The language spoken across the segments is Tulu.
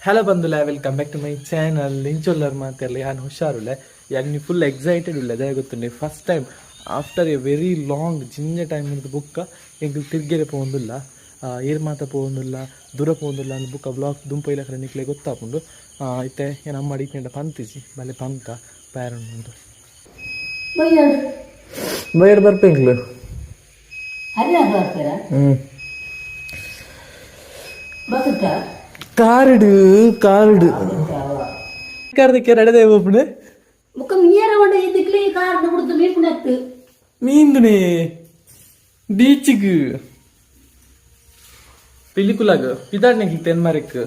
ಹಲೋ ಬಂದುಲ, welcome back to my channel. ಇಂಚೊಲ್ಲರ್ ಮಾತೆರ್ಲ? ಯಾನ್ ಹುಷಾರುಲ್ಲೆ. ಯಾನ್ ಫುಲ್ ಎಕ್ಸೈಟೆಡ್ ಉಲ್ಲೆ. ದಾಯೆ ಗೊತ್ತುಂಡೆ? First time after a very long ಜಿಂಜ ಟೈಮ್ ಬುಕ್ಕ ಎಂಕುಲು ತಿರ್ಗೆರೆ ಪೋವೊಂದುಲ್ಲ. ಏರ್ ಮಾತ ಪೋವೊಂದುಲ್ಲ, ದೂರ ಪೋವೊಂದುಲ್ಲ ಅಂದ್ ಬುಕ್ಕ ವ್ಲಾಗ್ ದುಂಪು ಇಲ್ಲಕಡೆ ನಿಕ್ಲೆ ಗೊತ್ತಾಪುಂಡು. ಇತ್ತೆ ಏನ್ ಅಮ್ಮ ಅಡಿಕೆ ಪಂತಿಜಿ, ಬಲೆ ಪಂಕ ಪ್ಯಾರುಂಡು. ಬಯ್ಯಾಡು. ಬೈರ್ ಬರ್ಪೆಂಕ್ಲು. ಹರಿಯಾಣ ಬರ್ತೀರಾ? ಹ್ಞೂ. ಬಸುತ್ತ? ಕಾರ್ಡ್ ಕಾರ್ಡ್ ಕಾರ್ದಕ್ಕೆ ರಡದೆ ಒಪ್ಪುಂಡು. ಮುಖ ಮೀರ ಉಂಡ ಇದಕ್ಲೆ ಕಾರ್ ಬಿಡ್ದು ಮೀಪುಣತ್ತು. ಮೀಂದುನೆ ಬೀಚಿಗ್ ಪಿಲಿಕುಲಾಗ್ ಪಿದಾಡ್ನೆಗ್ ತೆನ್ಮರಿಕ್.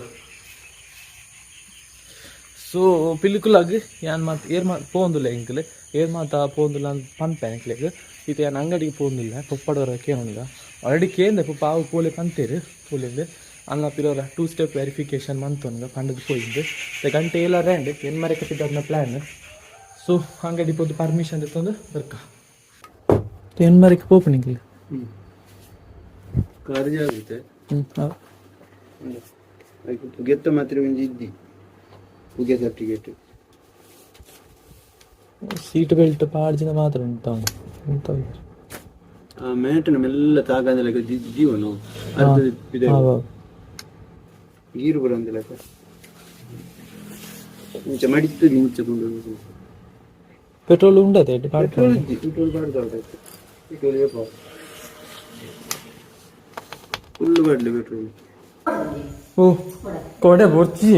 ಸೊ ಪಿಲಿಕುಲಾಗ್ ಯಾನ್ ಮಾತ ಏರ್ ಮಾ ಪೋವೊಂದುಲ್ಲ, ಎಂಕುಲು ಏರ್ ಮಾತ ಪೋವೊಂದುಲ್ಲ ಅಂತ ಪನ್ಪೆ ಎಂಕ್ಲೆಗ್. ಇತ್ತೆ ಯಾನ್ ಅಂಗಡಿಗೆ ಪೋವೊಂದುಲ್ಲ, ಪೊಪ್ಪಡವರ ಕೇನೋನಿಗ. ಆಲ್ರೆಡಿ ಕೇಂದೆ, ಪೊಪ್ಪ ಆವು ಪೋಲೆ ಪಂತೇರು ಪೋಲೆಂದು. ಅಲ್ಲ ಪಿರೋರ ಟೂ ಸ್ಟೆಪ್ ವೆರಿಫಿಕೇಷನ್ ಮಂತೊನ್ಗ ಪಂಡದ್ ಪೋಯಿಂದು. ಗಂಟೆ ಏಲಾರ ಅಂಡ್ ಎನ್ಮರೆಕ ಪಿದಾಡ್ನ ಪ್ಲ್ಯಾನ್. ಸೊ ಅಂಗಡಿ ಪೋದು ಪರ್ಮಿಷನ್ ದೆತ್ತೊಂದು ಬರ್ಕ. ಎನ್ಮರೆಕ್ ಪೋಪು ನಿಂಕ್ಲು. ಕಾರ್ ಆಗುತ್ತೆ. ಹ್ಞೂ. ಪುಗೆತ್ತ ಮಾತ್ರ ಒಂಜಿ ಇದ್ದಿ ಪುಗೆ ಸರ್ಟಿಫಿಕೇಟ್. ಸೀಟ್ ಬೆಲ್ಟ್ ಪಾಡ್ಜಿನ ಮಾತ್ರ ಉಂಟು ಉಂಟು. ಆ ಮ್ಯಾಟನ ಮೆಲ್ಲ ತಾಗಂದಲೆಕ್ಕ ಜೀವನ ಅರ್ಧ ಇದೆ. ಗೀರು ಬರಂದಿಲ್ಲಕ್ಕ ಇಂಚ ಮಡಿತು ಇಂಚ ಕೊಂಡು. ಪೆಟ್ರೋಲ್ ಉಂಡದೆ? ಪೆಟ್ರೋಲ್ ಇದ್ದಿ, ಪೆಟ್ರೋಲ್ ಬಾಡ್ದು, ಪೆಟ್ರೋಲ್ ಏಪ ಫುಲ್ ಬಾಡ್ಲಿ ಪೆಟ್ರೋಲ್. ಓ ಕೊಡೆ ಬೊರ್ಚಿ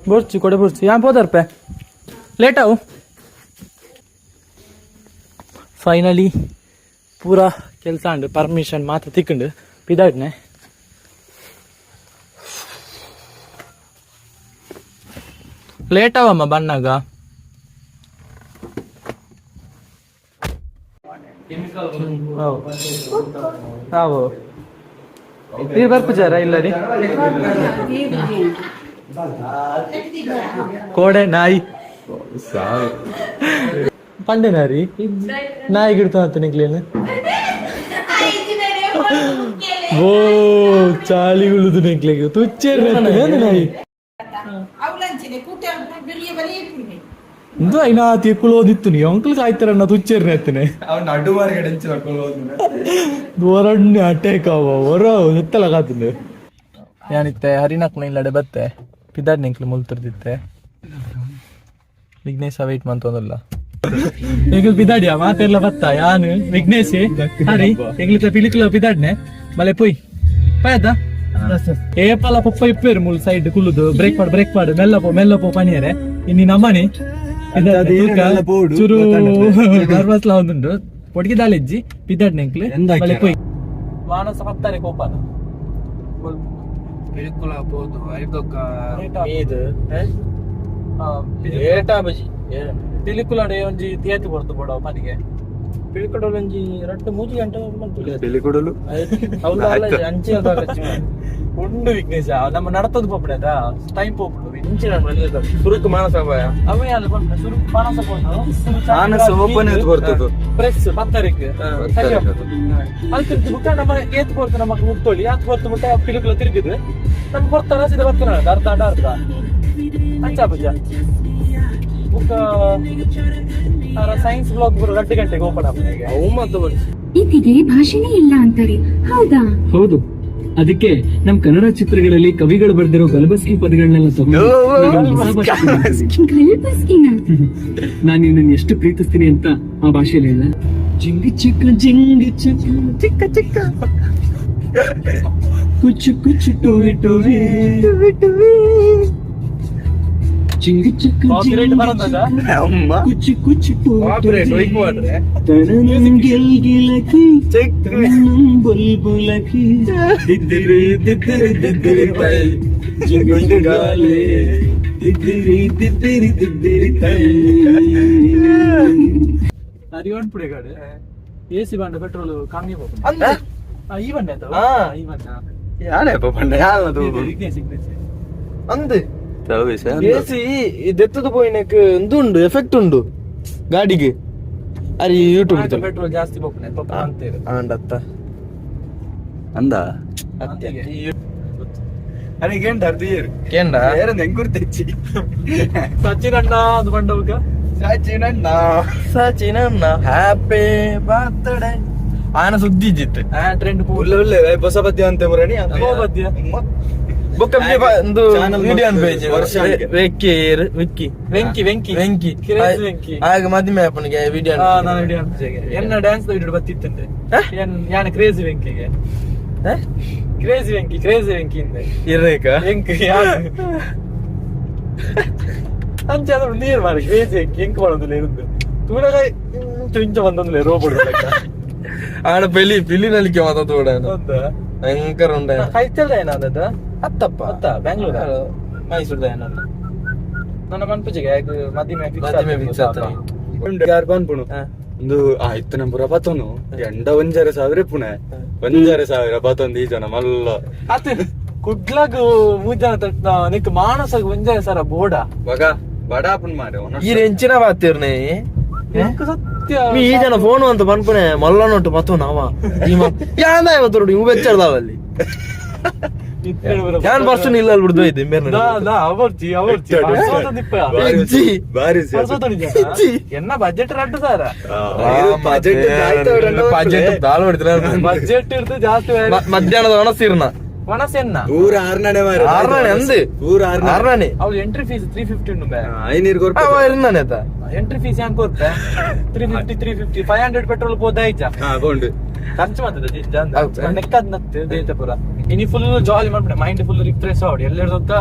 ಬೊರ್ಚಿ, ಕೊಡೆ ಬೊರ್ಚಿ. ಯಾನ್ ಪೋದರ್ಪೆ, ಲೇಟ್ ಆವು. ಫೈನಲಿ ಪೂರಾ ಕೆಲಸ ಅಂಡು, ಪರ್ಮಿಷನ್ ಮಾತ್ರ ತಿಕ್ಕಂಡು, ಪಿದಾಡ್ನೆ. ಲೇಟ್ ಆವಮ್ಮ ಬಣ್ಣಾಗ. ಹಾವು ನೀರು ಬರ್ಪುಜಾರ ಇಲ್ಲ ರೀ. ಕೋಡೆ ನಾಯಿ ಪಂಡೆನಾರಿ ನಾಯಿ ಗಿಡ್ತ ನಿಕ್ಲೇನು. ಓ ಚಾಳಿ ಉಳುದು ನೆಕ್ಲೆಗ್ ತುಚ್ಚೇರ್ ನಾಯಿ. ಇಂದು ಐನಾ ತಿಕ್ಕುಳೋದಿತ್ತು ನೀ ಅಂಕಲ್ ಕಾಯ್ತಾರಣ್ಣ, ತುಚ್ಚೇರ್ನ ಎತ್ತನೆ. ದೋರಣ್ಣ ಅಟ್ಯಾಕ್ ಅವ ಹೊರ ಎತ್ತಲ ಕಾತುಂಡು. ಯಾನಿತ್ತೆ ಹರಿನಕ್ಲ ಇಲ್ಲಡೆ ಬತ್ತೆ ಪಿದಾಡ್ ನೆಂಕ್ಲು ಮುಲ್ತರ್ದಿತ್ತೆ. ವಿಘ್ನೇಶ ವೆಯ್ಟ್ ಮಂತೊಂದುಲ್ಲ. ಎಂಕುಲು ಪಿದಾಡಿಯ ಮಾತೆಲ್ಲ ಬತ್ತ. ಯಾನು, ವಿಘ್ನೇಶ್, ಹರಿ ಎಂಗ್ಲಿತ ಪಿಲಿಕುಲ ಪಿದಾಡ್ನೆ. ಬಲೆ ಪೊಯ್ ಪಾಯದ ಏಪಲ ಪೊಪ್ಪ ಇಪ್ಪೇರು ಮುಲ್ ಸೈಡ್ ಕುಲ್ಲುದು, ಬ್ರೇಕ್ ಮಾಡು, ಬ್ರೇಕ್ ಮಾಡು, ಮೆಲ್ಲ ಪೋ, ಮೆಲ್ಲ ಪೋ ಪನಿಯರೆ. ಇನ್ನಿ ನಮ್ಮನಿ ಚುರು ನರ್ವಸ್ ಲಾ ಒಂದುಂಡು. ಒಟ್ಟಿಗೆ ದಾಲೆಜ್ಜಿ ಪಿದಾಡ್ನೆ ಎಂಕ್ಲು. ಬಲೆ ಪೊಯ್ ಮಾನಸ ಪತ್ತಾರೆ ಕೋಪಾನ. ಪಿಲಿಕುಲ ಪೋದು ಐದೊಕ್ಕ. ಪಿಲಿಕುಲಡೆ ಒಂಜಿ ತಿಯತಿ ಕೊಡ್ತು ಬೋಡ ಪನಿಗೆ. ಪಿಲಿಕುಡಲ್ ಒಂಜಿ ರಡ್ಡ್ ಮೂಜಿ ಗಂಟೆ ಮಂತು. ಪಿಲಿಕುಡಲು. ಉಂಡು ವಿಘ್ನೇಶ, ನಮ್ಮ ನಡತದ ಪೋಪುಡದ ಟೈಮ್ ಪೋಪುಂಡು. ಸುರುಕು ಮಾನಸ ಭಯ. ಅವೇ ಅಲ್ಲ ಪನ್ಪುನ, ಸುರುಕು ಮಾನಸ ಪೋಂಡು. ಮಾನಸ ಓಪನ್ ಏತ್ ಬರ್ತದೆ? ಪ್ರೆಸ್ ಪತ್ತರಿಕ್ ಸರಿ. ಅಲ್ತಿರ್ತು ಬುಕ್ಕ ನಮ್ಮ ಏತ್ ಪೊರ್ತು ನಮಕ್ ಮುಕ್ತೊಳಿ ಆತ್ ಪೊರ್ತು ಮುಟ್ಟ ಪಿಲಿಕುಲ ತಿರುಗಿದು ನಮ್ಮ ಪೊರ್ತಾನ ಸೀದಾ ಬರ್ತಾನ. ಅರ್ಧ ಅರ್ಧ ಅರ್ಧ ಅಂಚ ಪೂಜ ಬುಕ್ಕ ಸೈನ್ಸ್ ಬ್ಲಾಕ್ ಬರೋ 2 ಗಂಟೆಗೆ ಓಪನ್ ಆಪುನೆಗೆ. ಅವು ಮಾತ ಬರ್ಸಿ. ಪ್ರೀತಿಗೆ ಭಾಷೆನೇ ಇಲ್ಲ ಅಂತಾರೆ, ಹೌದಾ? ಹೌದು, ಅದಕ್ಕೆ ನಮ್ ಕನ್ನಡ ಚಿತ್ರಗಳಲ್ಲಿ ಕವಿಗಳು ಬರ್ದಿರೋ ಗಲ್ಬಸ್ಕಿ ಪದಗಳನ್ನೆಲ್ಲ ತಗೊಂಡು ನಾನೊಂದು ಹೊಸ ಭಾಷೆ ಮಾಡಿದ್ದೀನಿ. ಗಲ್ಬಸ್ಕಿನ? ನಾನು ನಿನ್ನನ್ನು ಎಷ್ಟು ಪ್ರೀತಿಸ್ತೀನಿ ಅಂತ ಆ ಭಾಷೆಯಲ್ಲಿ ಹೇಳ. ಜಿಂಗ್ ಚಿಕ್ಕ ಜಿಂಗ್ ಚಿಕ್ಕ ಚಿಕ್ಕ ಚಿಕ್ಕ ಕುಚ್ಚು ಕುಚ್ಚು ಟುವಿ ಟುವಿ ಜಿಂಗ್ ಚಿಕ್ಕ ಕಾಪಿರೈಟ್ ಜಿಂಗ್ ಬರೋದದ? ಅಮ್ಮ. ಕುಚ್ಚು ಕುಚ್ಚು ಟುವಿ ಕಾಪಿರೈಟ್ ಟುವಿ ಒಯ್ಕ್ ಮಾಡ್ರೆ. ತನನಂ ಗಿಲ್ ಗಿಲಕಿ ತನನಂ ಬುಲ್ಬುಲಕಿ ದಿದ್ದಿರಿ ದಿದ್ದಿರಿ ದಿದ್ದಿರಿ ತೈ ಜಿಂಗಾಲೆ ದಿದ್ದಿರಿ ದಿದ್ದಿರಿ ದಿದ್ದಿರಿ ತೈ. ಅರಿ ಪುಡೆ ಗಾಡಿ ಎ ಸಿ ಬಂಡ ಪೆಟ್ರೋಲ್ ಕಮ್ಮಿ ಪೋಪುಂಡು. ಈ ಬಂಡೆ ಆತ. ಈ ಬಂಡ. ಯಾರಪ್ಪ ಪಂಡ ಯಾರದು? ವಿಘ್ನೇಶ್, ವಿಘ್ನೇಶ್. ಅಂದ್ ಎಸಿ ದೆತ್ತದ ಪೋಯಿನಕ್ ಉಂದು ಉಂಡು, ಎಫೆಕ್ಟ್ ಉಂಡು ಗಾಡಿಗೆ ಅರಿ ಯೂಟ್ಯೂಬ್. ಪೆಟ್ರೋಲ್ ಜಾಸ್ತಿ ಪೋಪುಂಡು ಪಪ್ಪ ಅಂತೇರು. ಆಂಡತ್ತ. ಅಂದ. ಕೇಂಡ ಸಚಿನ್ ಅಣ್ಣ ಅದು ಬಂಡವುಗ ಸಚಿನ್ ಅಣ್ಣ ಹ್ಯಾಪಿ ಬರ್ತ್ಡೇ ಆನ ಸುದ್ದಿ ಇಜ್ಜಿತ್ತು ಟ್ರೆಂಡ್ ಹೊಸ ಪದ್ಯ ಅಂತ ಮುರಣಿ ಪದ್ಯ ಬೊಕ್ಕ ಒಂದು ವಿಡಿಯೋ ಪೇಜ್ ವೆಕ್ಕಿ ವಿಕ್ಕಿ ವೆಂಕಿ ವೆಂಕಿ ವೆಂಕಿ ಕ್ರೇಜ್ ವೆಂಕಿ ಆಗ ಮದಿಮೆ ಅಪ್ಪನಿಗೆ ವಿಡಿಯೋ ನಾನು ವಿಡಿಯೋ ಎನ್ನ ಡ್ಯಾನ್ಸ್ ವಿಡಿಯೋ ಬತ್ತಿತ್ತಂತೆ ಯಾನ ಕ್ರೇಜಿ ವೆಂಕಿಗೆ ಕ್ರೇಜಿ ವೆಂಕಿ ಕ್ರೇಜಿ ವೆಂಕಿ ಇಂದ ಇರ್ರೇಕ ವೆಂಕಿ ಅಂಚೆ ಅದು ನೀರು ಮಾರಿ ಕ್ರೇಜಿ ವೆಂಕಿ ಎಂಕ್ ಮಾಡೋದಿಲ್ಲ ಇರುದು ತೂಡಗ ಇಂಚ ಬಂದೊಂದಿಲ್ಲ ರೋಬೋಟ್ ಆಡ ಪೆಲಿ ಪಿಲಿ ನಲಿಕೆ ಮಾತ ತೋಡ ಭಯಂಕರ ಉಂಡ ಕೈತಲ್ದ ಏನಾದದ ಅತ್ತಪ್ಪ ಅತ್ತ ಬೆಂಗಳೂರ ಮೈಸೂರ್ದ ಏನ ನನ್ನ ಮನ್ಪುಜಿಗೆ ಮದಿಮೆ ಮದಿಮೆ fix ಆತ. ಬಂದ್ಪುಣು ಒಂದು ಇತ್ತು ನಂಬುರ ಪತ್ತೊಂದು ಎಂಡ 1,500 ಪುಣೆ 1,500 ಪತ್ತೊಂದು ಈ ಜನ ಮಲ್ಲ ಅತ್ ಕುಡ್ಲಗ್ ಮೂಜನ ತಟ್ನ ನಿಕ್ ಮಾನಸಗ್ 1,500 ಬೋಡ ಬಗ ಬಡ ಪುಣ್ ಮಾರೆ ಈ ಎಂಚಿನ ಬಾತಿರ್ನೆ ಎಂಕ್ ಸತ್ಯ ಈ ಜನ ಫೋನ್ ಅಂತ ಪನ್ಪುಣೆ ಮಲ್ಲ ನೋಟು ಪತ್ತು ನಾವ ಯಾಂದ ಇವತ್ತು ಇವು ಬೆಚ್ಚರ್ದಾವಲ್ಲಿ ಯಾನ್ ಪರ್ಸನ್ ಇಲ್ಲ ಅಲ್ಲಿ ಬಿಡ್ದು ಇದ್ದೆ ಬೇರೆ ಅವರ್ಚಿ ಅವರ್ಚಿ ಬಾರಿ ಎನ್ನ ಬಜೆಟ್ 2,000 ಬಜೆಟ್ ಬಜೆಟ್ ದಾಲ್ ಹೊಡಿದ್ರ ಬಜೆಟ್ ಇರ್ದು ಜಾಸ್ತಿ ಮಧ್ಯಾಹ್ನದ ಒಣಸಿರ್ನ ಒಣಸೆನ್ನ ಊರ ಆರ್ನಣೆ ಮಾರೆ ಆರ್ನಣೆ ಅಂದು ಊರ ಆರ್ನಣೆ ಆರ್ನಣೆ ಅವ್ರು ಎಂಟ್ರಿ ಫೀಸ್ 350 ಉಂಡು ಬೇ ಐನೀರು ಕೊರ್ಪ ಇರ್ನಾನೆ ಆತ ಎಂಟ್ರಿ ಫೀಸ್ ಯಾನ್ ಕೊರ್ಪೆ 350 350 500 ಪೆಟ್ರೋಲ್ ಪೋದ ಐಜ ಹಾ ಕೊಂಡು ಖರ್ಚು ಮಾಡ್ತದೆ ನೆಕ್ಕದ್ ನತ್ತು ದೇತ ಪೂರ ಇನಿ ಫುಲ್ ಜಾಲಿ ಮಾಡ್ಬಿಟ್ಟೆ ಮೈಂಡ್ ಫುಲ್ ರಿಫ್ರೆಶ್ ಆವಡಿ ಎಲ್ಲರ ಸೊತ್ತ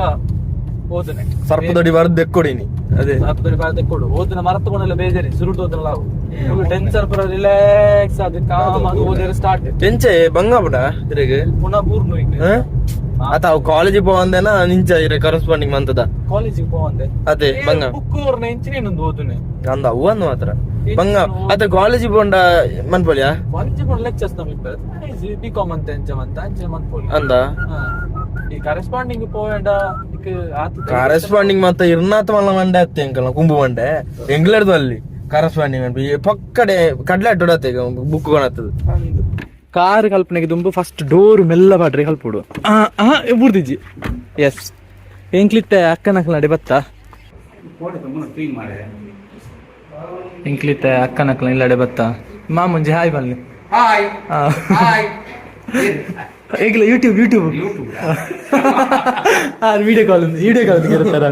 ಓದನೆ ಸರ್ಪದೊಡಿ ಬರದ್ ದೆಕ್ಕೊಡಿನಿ ಅದೇ ಸರ್ಪದೊಡಿ ಬಾರ್ದು ಕೊಡು ಓದನ ಮರತುಕೊಂಡೆಲ್ಲ ಬೇಜಾರಿ ಸುರುಟು ಓದಲ್ಲ ನಾವು ಫುಲ್ ಟೆನ್ಷನ್ ಪೂರ ರಿಲ್ಯಾಕ್ಸ್ ಅದು ಕಾಮ್ ಅದು ಓದಿರ ಸ್ಟಾರ್ಟ್ ಎಂಚೆ ಬಂಗ ಬಿಡ ಇರೆಗ್ ಪುನಃ ಬೂರ್ನು ಈಗ ಆತ ಅವು ಕಾಲೇಜ್ ಪೋವಂದೇನ ನಿಂಚ ಇರೆ ಕರೆಸ್ಪಾಂಡಿಂಗ್ ಮಂತದ ಕಾಲೇಜಿಗೆ ಪೋವಂದೆ ಅದೇ ಬಂಗ ಬುಕ್ ಅವ್ರನ್ನ ಇಂಚಿನ ಇನ್ನೊಂದು ಓದುನೆ ಅಂದ ಅವು ಅಂದ್ ಮಾತ್ರ ಬಂಗ ಅತ ಕಾಲೇಜ್ ಪೋಂಡ ಮನ್ಪೊಲಿಯಾ ಒಂಜಿ ಪುಣ ಲೆಕ್ಚರ್ಸ್ ನಮಗೆ ಬಿ ಕಾಮ್ ಅಂತ ಎಂಚ ಅಂತ ಅಂಚ ಮನ್ಪೊಲಿ ಅಂದ ಈ ಕರೆಸ್ಪಾಂಡಿಂಗ್ ಪೋಯಂಡ ಕರೆಸ್ಪಾಂಡಿಂಗ್ ಮತ್ತ ಇರ್ನಾತ ಮಲ್ಲ ಮಂಡೆ ಅತ್ತೆ ಅಂಕಲ್ ಕುಂಬು ಮಂಡೆ ಎಂಗ್ಲರ್ದು ಅಲ್ಲಿ ಕರೆಸ್ಪಾಂಡಿಂಗ್ ಪಕ್ಕಡೆ ಕಡ್ಲೆ ಅಡ್ಡಾಡತ್ತೆ ಬುಕ್ ಕೊಣತ್ತದ ಕಾರ್ ಕಲ್ಪನೆಗೆ ದುಂಬು ಫಸ್ಟ್ ಡೋರ್ ಮೆಲ್ಲ ಬಾಡ್ರಿ ಕಲ್ಪುಡು ಬುಡ್ದಿಜ್ಜಿ ಎಸ್ ಎಂಕ್ಲಿತ್ತೆ ಅಕ್ಕನಕ್ಲ ನಡೆ ಬತ್ತ ಎಂಕ್ಲಿತ್ತೆ ಅಕ್ಕನಕ್ಲ ಇಲ್ಲಡೆ ಬತ್ತ ಮಾಮುಂಜಿ ಹಾಯ್ ಬನ್ನಿ hi ಈಗಲ YouTube YouTube video call video call ಇರ್ತಾರ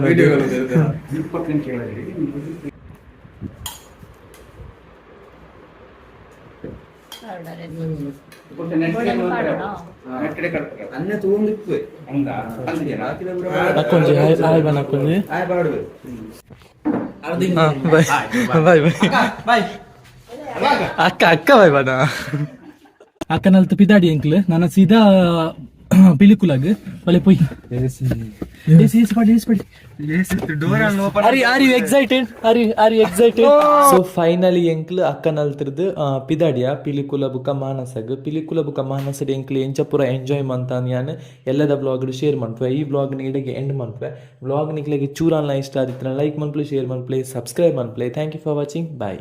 ಅಕ್ಕೊಂಜಿ ಹಾಯ್ ಹಾಯ್ ಬನ್ನ ಅಕ್ಕೊಂಜಿ ಬಾಯ್ ಬಾಯ್ ಬಾಯ್ ಅಕ್ಕ ಅಕ್ಕ ಬಾಯ್ ಬನ್ನ ಅಕ್ಕನಲ್ತ ಪಿದಾಡಿ ಅಂಕ್ಲ್ ನನ್ನ ಸೀದಾ ಪಿಲಿಕುಲಾಗ್ ಬಲೆ ಪೊಯ್ AC AC Padi AC Padi are are you excited are you are you excited so finally ಎಂಕ್ಲು ಅಕ್ಕನಲ್ತಿರ್ದು ಪಿದಾಡಿಯ ಪಿಲಿಕುಲ ಬುಕ್ಕ ಮಾನಸಗ್ ಪಿಲಿಕುಲ ಬುಕ್ಕ ಮಾನಸಡ್ ಎಂಕ್ಲು ಎಂಚ ಪೂರ ಎಂಜಾಯ್ ಮಂತಾನ್ ಯಾನ್ ಎಲ್ಲದ ಬ್ಲಾಗ್ ಶೇರ್ ಮನ್ಪುವೆ ಈ ಬ್ಲಾಗ್ ಇಡಗೆ ಎಂಡ್ ಮನ್ಪುವೆ ಬ್ಲಾಗ್ ನಿಕ್ಲೆಗ್ ಚೂರಾನ್ಲ ಇಷ್ಟ ಆದಿತ್ತಿನ ಲೈಕ್ ಮನ್ಪ್ಲೆ ಶೇರ್ ಮನ್ಪ್ಲೆ ಸಬ್ಸ್ಕ್ರೈಬ್ ಮನ್ಪ್ಲೆ thank you for watching bye.